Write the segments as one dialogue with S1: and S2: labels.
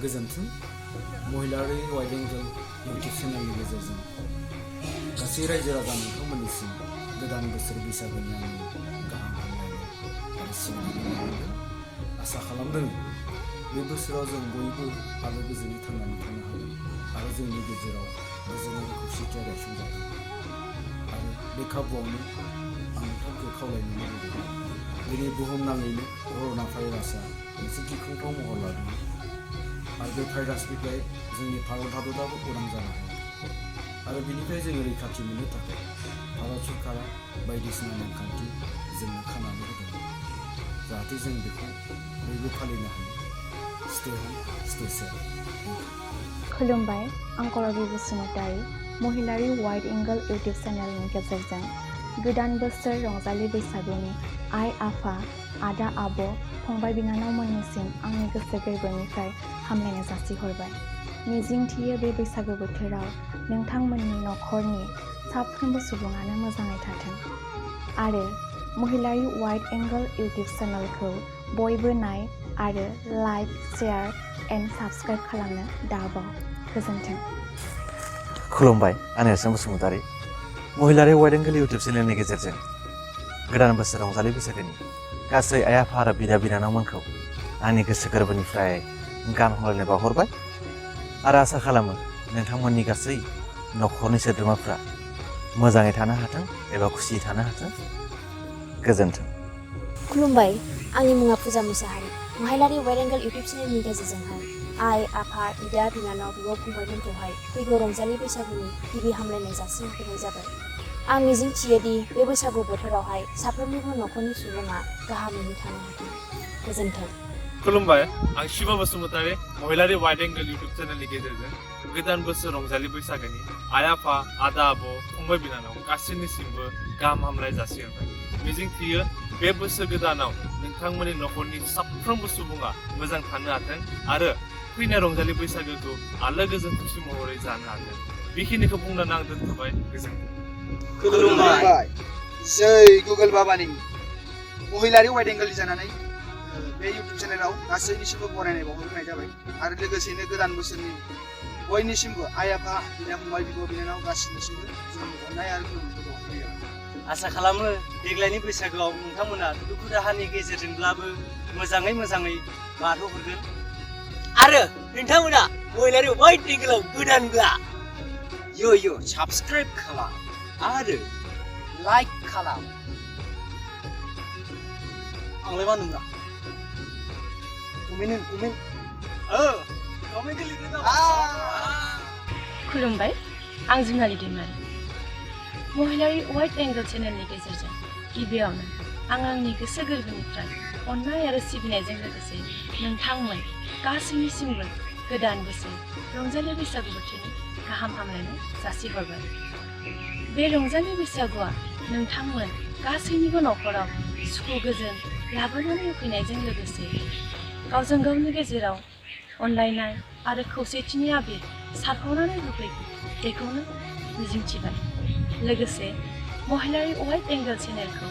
S1: गोजोन्थों महिलारि wide angle YouTube चेनेलनि गेजेरजों गासै रायजो राजा नोंथांमोननिसिम गोदान बोसोर बैसागुनि आंनि गाहाम हामलायनाय आरो सिबिनायखौ मोनगोन आसा खालामदों बे बोसोराव जों बयबो आलो गोजोनै थांनानै थानो हागोन आरो जोंनि गेजेराव गोजोन आरो खौसेथिया गायसनजागोन आरो बे खाबुआवनो आं नोंथांखौ खावलायनो लुबैदों दिनै बुहुमनाङैनो कर'ना भाइरासआ मोनसे गिख्रंथाव महर लादों आरो बे भाइरासनिफ्राय जोंनि भारत हादराबो उदां जानो हाया आरो बिनिफ्राय जोङो रैखाथि मोननो थाखाय भारत सरकारा बायदिसिना नेमखान्थि जोंनो खानानै होदों जाहाथे जों बेखौ बयबो फालिनो हायो स्टे हम स्टे सेफ
S2: खुलुमबाय आं करबि बसुमतारी महिलारि वाइड एंगल इउटुब चेनेलनि गेजेरजों गोदान बोसोर रंजालि बैसागुनि आइ आफा आदा आब' फंबाय बिनानावमोननिसिम आंनि गोसो गोरबोनिफ्राय हामलायनाय जासिहरबाय मिजिंथियो बे बैसागु बोथोराव नोंथांमोननि नखरनि साफ्रोमबो सुबुङानो मोजाङै थाथों आरो महिलारि वाइड एंगल इउटुब चेनेलखौ बयबो नाय आरो लाइक शेयार एन्ड साबस्क्राइब खालामनो दाबाव गोजोन्थों
S3: खुलुमबाय आं नेरसोन बसुमतारी महिलारि वाइड एंगल इउटुब चेनेलनि गेजेरजों गोदान बोसोर रंजालि बैसागोनि गासै आइ आफा आरो बिदा बिनानावमोनखौ आंनि गोसो गोरबोनिफ्राय गाहाम हामलायनाय बावहरबाय आरो आसा खालामो नोंथांमोननि गासै नखरनि सोद्रोमाफ्रा मोजाङै थानो हाथों एबा खुसियै थानो हाथों गोजोन्थों
S4: खुलुमबाय आंनि मुङा फुजा मुसाहारि महिलारि वाइड एंगल इउटुब चेनेलनि गेजेरजोंहाय आइ आफा बिदा बिनानाव बिब' फंबायमोनखौहाय फैगौ रंजालि बैसागुनि गिबि हामलायनाय जासिहरनाय जाबाय आं मिजिंथियोदि बे बैसागु बोथोरावहाय साफ्रोमनिबो नखरनि सुबुङा गाहामैनो थानो हाथों गोजोन्थों
S5: खुलुमबाय आं शिव बसुमतारी महिलारि वाइड एंगल इउटुब चेनेलनि गेजेरजों गोदान बोसोर रंजालि बैसागोनि आइ आफा आदा आब' फंबाय बिनानाव गासैनिसिमबो गाहाम हामलाय जासिहरबाय मिजिंथियो बे बोसोर गोदानाव नोंथांमोननि नखरनि साफ्रोमबो सुबुङा मोजां थानो हाथों आरो फैनाय रंजालि बैसागोखौ आलो गोजोन खुसि महरै जानो हाथों बेखिनिखौ बुंनानै आं दोनथ'बाय गोजोन्थों
S6: खुलुमबाय जै गुगल बाबानि महिलारि वाइड एंगल जानानै बे इउटुब चेनेलाव गासैनिसिमबो बरायनाय बावहरनाय जाबाय आरो लोगोसेनो गोदान बोसोरनि बयनिसिमबो आइ आफा बिदा फंबाय बिब' बिनानाव गासैनिसिमबो जोंनि अननाय आरो खुलुमनायखौ बावहरनाय जाबाय
S7: आसा खालामो देग्लायनि बैसागोआव नोंथांमोना दुखु दाहानि गेजेरजोंब्लाबो मोजाङै बारहोहरगोन आरो नोंथांमोना महिलारि वाइड एंगलाव गोदानब्ला यो साबस्क्राइब खालाम आरो लाइक खालाम आंलाय मा नोंना कमेन्ट
S8: खुलुमबाय आं जुनाली दैमारि महिलारि वाइड एंगल चेनेलनि गेजेरजों गिबियावनो आं आंनि गोसो गोरबोनिफ्राय अननाय आरो सिबिनायजों लोगोसे नोंथांमोन गासैनिसिमबो गोदान बोसोर रंजालि बैसागु बोथोरनि गाहाम हामलायनाय जासिहरबाय बे रंजालि बैसागुआ नोंथांमोन गासैनिबो नखराव सुखु गोजोन लाबोनानै होफैनायजों लोगोसे गावजों गावनि गेजेराव अनलायनाय आरो खौसेथिनि आबिर सारफावनानै होफैगोन बेखौनो मिजिंथिबाय लोगोसे महिलारि वाइड एंगल चेनेलखौ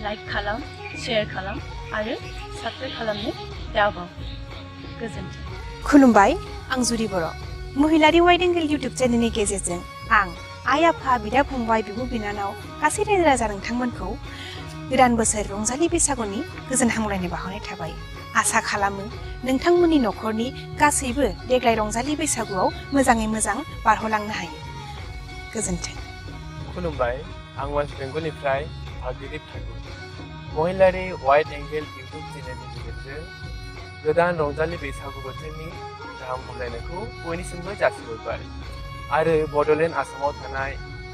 S8: लाइक खालाम शेयार खालाम आरो साबस्क्राइब खालामनो दाबाव गोजोन्थों
S9: खुलुमबाय आं जुरि बर' महिलारि वाइड एंगल इउटुब चेनेलनि गेजेरजों आं आइ आफा बिदा फंबाय बिब' बिनानाव गासै रायजो राजा नोंथांमोनखौ गोदान बोसोर रंजालि बैसागुनि गोजोन हामलायनाय बावहरनाय थाबाय आसा खालामो नोंथांमोननि नखरनि गासैबो देग्लाय रंजालि बैसागुआव मोजाङै मोजां बारहोलांनो हायो गोजोन्थों
S5: खुलुमबाय आं वेस्ट बेंगलनिफ्राय भागिरि ठाकुर महिलारि वाइड एंगल इउटुब चेनेलनि गेजेरजों गोदान रंजालि बैसागु बोथोरनि गाहाम हामलायनायखौ बयनिसिमबो जासिहरबाय आरो बड'लेण्ड आसामाव थानाय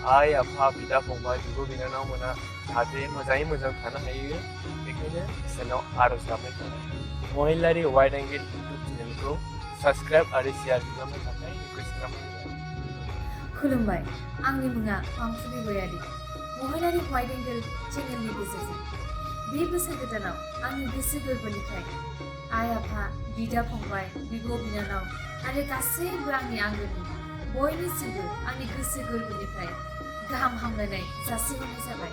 S5: आइ आफा बिदा फंबाय बिब' बिनानावमोना जाहाथे मोजाङै मोजां थानो हायो बेखायनो इसोरनाव आर'ज गाबनाय थाबाय महिलारि वाइड एंगल इउटुब चेनेलखौ साबस्क्राइब आरो शेयार खालामनो थाखाय रिकुवेस्ट खालामनाय जाबाय
S10: खुलुमबाय आंनि मुङा मांफुलि गयारि महिलारि वाइड एंगल चेनेलनि गेजेरजों बे बोसोर गोदानाव आंनि गोसो गोरबोनिफ्राय आइ आफा बिदा फंबाय बिब' बिनानाव आरो गासैबो आंनि आंगोनि बयनिसिमबो आंनि गोसो गोरबोनिफ्राय गाहाम हामलायनाय जासिहरनाय जाबाय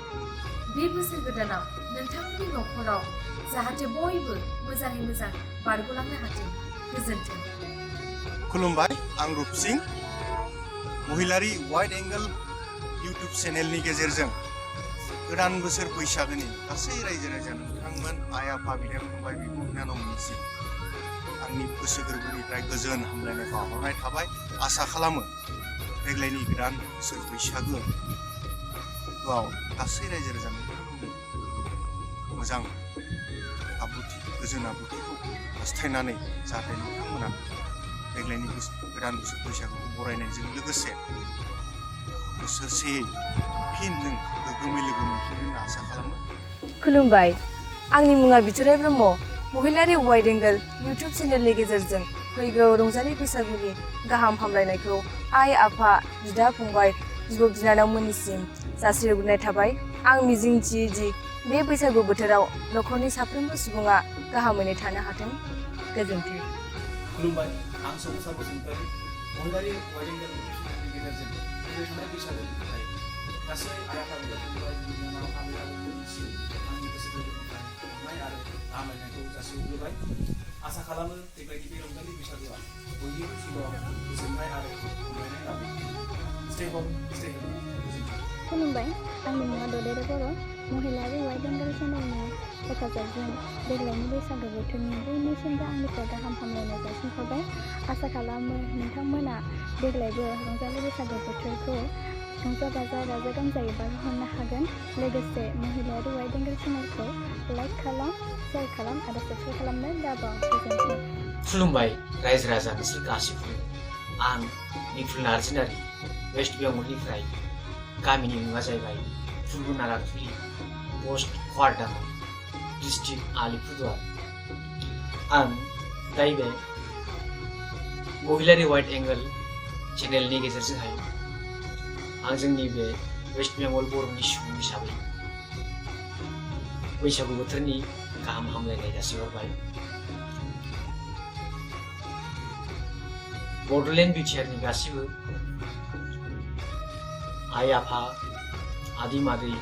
S10: बे बोसोर गोदानाव नोंथांमोननि नखराव जाहाथे बयबो मोजाङै मोजां बारग'लांनो हाथों गोजोन्थों
S11: खुलुमबाय आं रुपसिं महिलारि वाइड एंगल इउटुब चेनेलनि गेजेरजों गोदान बोसोर बैसागोनि गासै रायजो राजा नोंथांमोन आइ आफा बिदा फंबाय बिब' बिनानावमोननिसिम आंनि गोसो गोरबोनिफ्राय गोजोन हामलायनायखौ बावहरनाय थाबाय। आसा खालामो देग्लायनि गोदान बोसोर बैसागोआव गासै रायजो राजा नोंथांमोननि मोजां आब्रुथि गोजोन आब्रुथिखौ हास्थायनानै जाहाथे नोंथांमोना देग्लायनि गोदान बोसोर बैसागुखौ बरायनायजों लोगोसे बोसोरसेयै फिन जों गोग्गोमै लोगो मोनफिनगोन होनना आसा खालामो।
S10: खुलुमबाय आंनि मुङा बिथराइ ब्रह्म महिलारि वाइड एंगल इउटुब चेनेलनि गेजेरजों फैगौ रंजालि बैसागुनि गाहाम हामलायनायखौ आइ आफा बिदा फंबाय बिब' बिनानावमोननिसिम जासिहरग्रोनाय थाबाय। आं मिजिंथियो दि बे बैसागु बोथोराव न'खरनि साफ्रोमबो सुबुङा गाहामैनो थानो हाथों। गोजोन्थों।
S1: खुलुमबाय आं सोमोनांथाव बसुमतारी महिलारि वाइड एंगल इउटुब चेनेलनि गेजेरजों फैबाय थानाय बैसागोनि थाखाय गासै आइ आफा बिदा फंबाय बिब' बिनानाव आबै आबौमोननिसिम आंनि गोसो गोरबोनिफ्राय अननाय आरो हामलायनायखौ जासिहरग्रोबाय। आसा खालामो देग्लायनि बे रंजालि बैसागोआ बयनिबो जिउआव गोजोननाय आरो अनलायनाय लाबोयो। स्टे हम स्टे हेल्थि।
S2: खुलुमबाय आंनि मुङा ददेरे बर' महिलारि वाइड एंगल चेनेलनि हेफाजाबजों देग्लायनि बैसागो बोथोरनि बयनिसिमबो आंनिफ्राय गाहाम हामलायनाय जासिहरबाय। आसा खालामो नोंथांमोना देग्लायबो रंजालि बैसागो बोथोरखौ रंजा बाजा गाजा गोमजायै बारहोहरनो हागोन। लोगोसे महिलारि वाइड एंगल चेनेलखौ लाइक खालाम शेयार खालाम आरो साबस्क्राइब खालामनो दाबाव। गोजोन्थों।
S12: खुलुमबाय रायजो राजा नोंसोर गासिबो आं निफुल नार्जिनारि वेस्ट बेंगलनिफ्राय गामिनि मुङा जाहैबाय फुलबुनाराथुलि पोस्ट वार्डामा डिस्ट्रिक्ट आलिपुरदुवार। आं दायो बे महिलारि वाइड एंगल चेनेलनि गेजेरजोंहाय आं जोंनि बे वेस्ट बेंगल बर'नि सुबुं हिसाबै बैसागु बोथोरनि गाहाम हामलायनाय जासिहरबाय। बड'लेण्ड बिटिआरनि गासिबो आइ आफा आदै मादै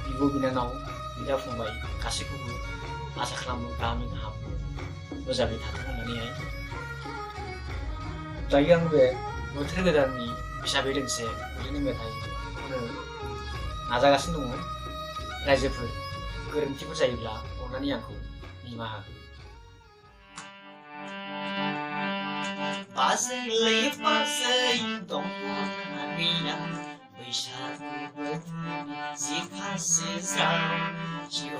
S12: बिब' बिनानाव बिदा फंबाय गासैखौबो आसा खालामो गाहामै गाहाम मोजाङै थाथों होननानैहाय दायो आं बे बोथोर गोदाननि हिसाबै दोंसे बिदिनो मेथाइ खननो नाजागासिनो दङ। रायजोफोर गोरोन्थिफोर जायोब्ला अननानै आंखौ निमाहा हो।
S13: बाजै बाजै दङ गैया बैसागु बोथोरनि जि फारसे जासिहरबोलाय।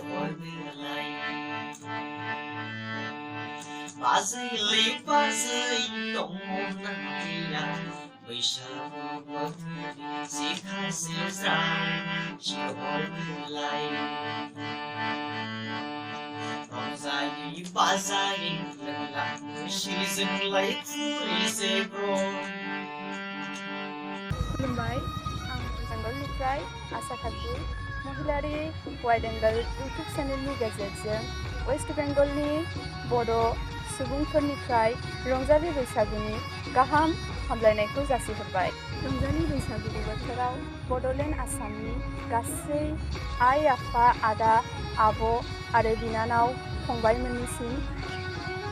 S13: बाजै बाजै दङ गैया बैसागु बोथोरनि जि फारसे जासिहरबोलाय। रंजायै बाजायै लोंलांनोसै जोंलाय खुरैसे ब्र'।
S2: खुलुमबाय आं बेंगलनिफ्राय आसा ठाकुर महिलारि वाइड एंगल इउटुब चेनेलनि गेजेरजों वेस्ट बेंगलनि बर' सुबुंफोरनिफ्राय रंजालि बैसागुनि गाहाम हामलायनायखौ जासिहरबाय। रंजालि बैसागु बोथोराव बड'लेण्ड आसामनि गासै आइ आफा आदा आब' आरो बिनानाव फंबायमोननिसिम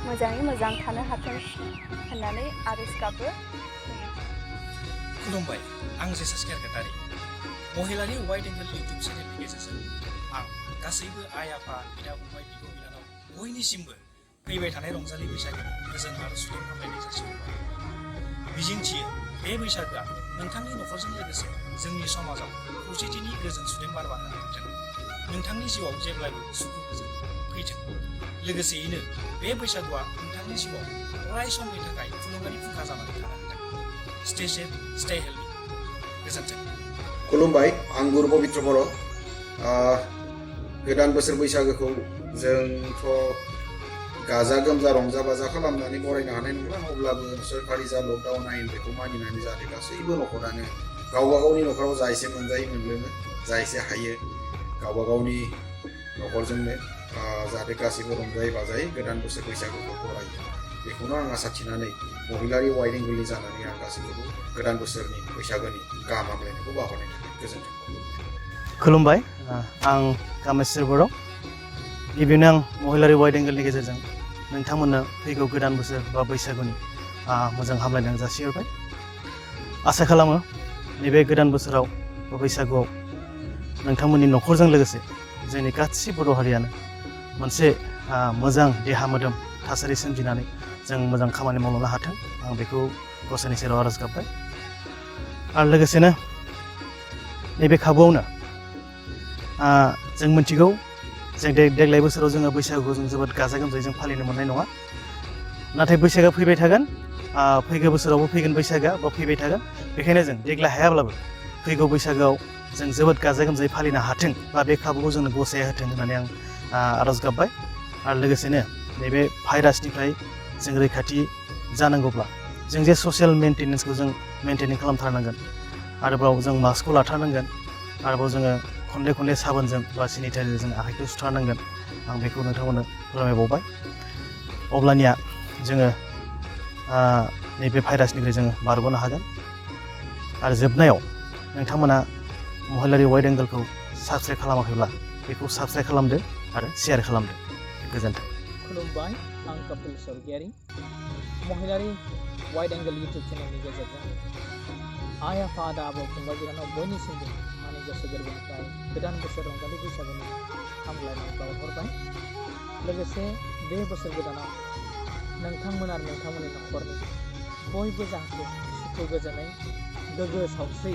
S2: मोजाङै मोजां थानो हाथों होननानै आरज गाबो।
S14: खुलुमबाय आं जेसास केरकेटारि महिलारि वाइड एंगल इउटुब चेनेलनि गेजेरजों आं गासैबो आइ आफा बिदा फंबाय बिब' बिनानाव बयनिसिमबो फैबाय थानाय रंजालि बैसागुनि गोजोन आरो सुदेम हामलायनाय जासिहरबाय। मिजिंथियो बे बैसागोआ नोंथांनि न'खरजों लोगोसे जोंनि समाजाव खौसेथिनि गोजोन सुदेम बार बारहोनो हाथों। नोंथांनि जिउआव जेब्लायबो सुखु गोजोन फैथों। लोगोसेयैनो बे बैसागुआ नोंथांनि जिउआव अराय समनि थाखाय थुलुंगानि फुंखा जानानै थानो हाथों। Stay safe stay healthy. गोजोन्थों।
S6: खुलुमबाय आं गुरु पबित्र बर'। गोदान बोसोर बैसागोखौ जोंथ' गाजा गोमजा रंजा बाजा खालामनानै बरायनो हानाय नंला। अब्लाबो सोरखारि जा लकडाउन आयेन बेखौ मानिनानै जाहाथे गासैबो न'खरानो गावबा गावनि न'खराव जा एसे मोनजायो मोनलोङो जा एसे हायो गावबा गावनि न'खरजोंनो जाहाथे गासैबो रंजायै बाजायै गोदान बोसोर बैसागुखौ बरायो। बेखौनो आं आसा थिनानै महिलारि वाइड एंगलनि जानानै आं गासैखौबो गोदान बोसोरनि बैसागोनि गाहाम हामलायनायखौ बावहरनाय थाखाय गोजोन्थों।
S3: खुलुमबाय आं कामेस्वर बर'। गिबियावनो आं महिलारि वाइड एंगलनि गेजेरजों नोंथांमोननो फैगौ गोदान बोसोर बा बैसागुनि
S15: मोजां हामलायनाय जासिहरबाय। आसा खालामो नैबे गोदान बोसोराव बैसागुआव नोंथांमोननि न'खरजों लोगोसे जोंनि गासै बर' हारियानो मोनसे मोजां देहा मोदोम थासारि सोमजिनानै जों मोजां खामानि मावनो हाथों आं बेखौ गसाइनि सेराव आरज गाबबाय। आरो लोगोसेनो नैबे खाबुआवनो जों मिथिगौ जों देग्लाय बोसोराव जोङो बैसागुखौ जों जोबोद गाजा गोमजायै जों फालिनो मोननाय नङा, नाथाय बैसागआ फैबाय थागोन, फैगौ बोसोरावबो फैगोन बैसागआ बा फैबाय थागोन। बेखायनो जों देग्लाय हायाब्लाबो फैगौ बैसागोआव जों जोबोद गाजा गोमजायै फालिनो हाथों बा बे खाबुखौ जोंनो गसाइया होथों होननानै आं आरज गाबबाय। आरो लोगोसेनो नैबे भाइरासनिफ्राय जों रैखाथि जानांगौब्ला जों जे ससियेल मेन्टेनेन्सखौ जों मेन्टेन खालामथारनांगोन, आरोबाव जों मास्कखौ लाथारनांगोन, आरोबाव जोङो खनले खनले साबोनजों बा सेनिटाइजारजों आखाइखौ सुथारनांगोन। आं बेखौ नोंथांमोननो फोरमायबावबाय। अब्लानिया जोङो नैबे भाइरासनिफ्राय जोङो बारग'नो हागोन। आरो जोबनायाव नोंथांमोना महिलारि वाइड एंगलखौ साबस्क्राइब खालामाखैब्ला बेखौ साबस्क्राइब खालामदो आरो शेयार खालामदो। गोजोन्थों।
S16: खुलुमबाय, आं कपिल स्वर्गियारि। महिलारि वाइड एंगल इउटुब चेनेलनि गेजेरजों आइ आफा आदा आबौ फंबाय बिनानाव बयनिसिमबो आंनि गोसो गोरबोनिफ्राय गोदान बोसोर रंजालि बैसागुनि हामलायनाय बावहरबाय। लोगोसे बे बोसोर गोदानाव नोंथांमोन आरो नोंथांमोननि न'खरनि बयबो जाहाथे सुखु गोजोनै गोग्गो सावस्रि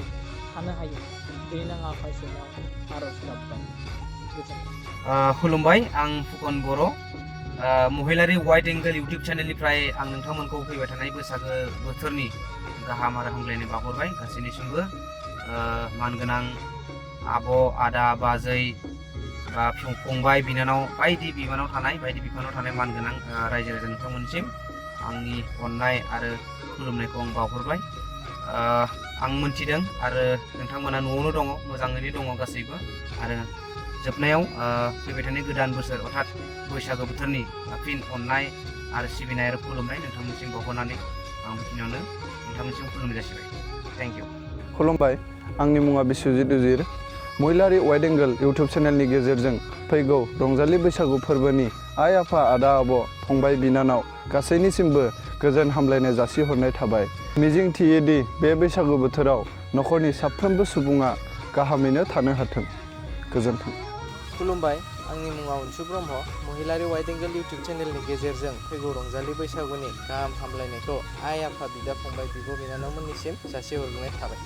S16: थानो हायो बेनो आं आफा इसोरनाव आरज गाबबाय। गोजोन्थों।
S17: खुलुमबाय, आं फुकन बर'। महिलारि वाइड एंगल इउटुब चेनेलनिफ्राय आं नोंथांमोनखौ फैबाय थानाय बैसागो बोथोरनि गाहाम आरो हामलायनाय बावहरबाय गासैनिसिमबो। मानगोनां आब' आदा बाजै बा फंबाय बिनानाव बायदि बिबानाव थानाय मानगोनां रायजो राजा नोंथांमोनसिम आंनि अननाय आरो खुलुमनायखौ आं बावहरबाय। आं मोनथिदों आरो नोंथांमोना न'आवनो दङ, मोजाङैनो दङ गासैबो। आरो जोबनायाव फैबाय थानाय गोदान बोसोर अर्थात बैसागो बोथोरनि फिन अननाय आरो सिबिनाय आरो खुलुमनाय नोंथांमोनसिम बावहरनानै आं बेखिनियावनो नोंथांमोनसिम खुलुमनाय जासिबाय। Thank you.
S18: खुलुमबाय, आंनि मुङा बिश्वजित उजिर। महिलारि वाइड एंगल इउटुब चेनेलनि गेजेरजों फैगौ रंजालि बैसागु फोरबोनि आइ आफा आदा आब' फंबाय बिनानाव गासैनिसिमबो गोजोन हामलायनाय जासिहरनाय थाबाय। मिजिं थियोदि बे बैसागु बोथोराव न'खरनि साफ्रोमबो सुबुङा गाहामैनो थानो हाथों। गोजोन्थों।
S19: खुलुमबाय, आंनि मुङा अनसु ब्रह्म। महिलारि वाइड एंगल इउटुब चेनेलनि गेजेरजों फैगौ रंजालि बैसागुनि गाहाम हामलायनायखौ आइ आफा बिदा फंबाय बिब' बिनानावमोननिसिम जासिहरग्रोनाय थाबाय।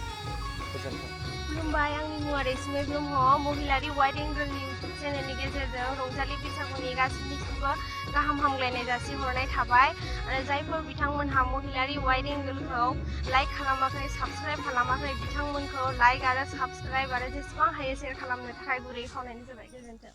S19: गोजोन्थों।
S20: खुलुमबाय, आंनि मुङा रैसुमै ब्रह्म। महिलारि वाइड एंगलनि इउटुब चेनेलनि गेजेरजों रंजालि बैसागुनि गासैनिसिमबो गाहाम हामलायनाय जासिहरनाय थाबाय। आरो जायफोर बिथांमोनहा महिलारि वाइड एंगलखौ लाइक खालामाखै, साबस्क्राइब खालामाखै, बिथांमोनखौ लाइक आरो साबस्क्राइब आरो जेसेबां हायो शेयार खालामनो थाखाय गुरै खावलायनाय जाबाय। गोजोन्थों।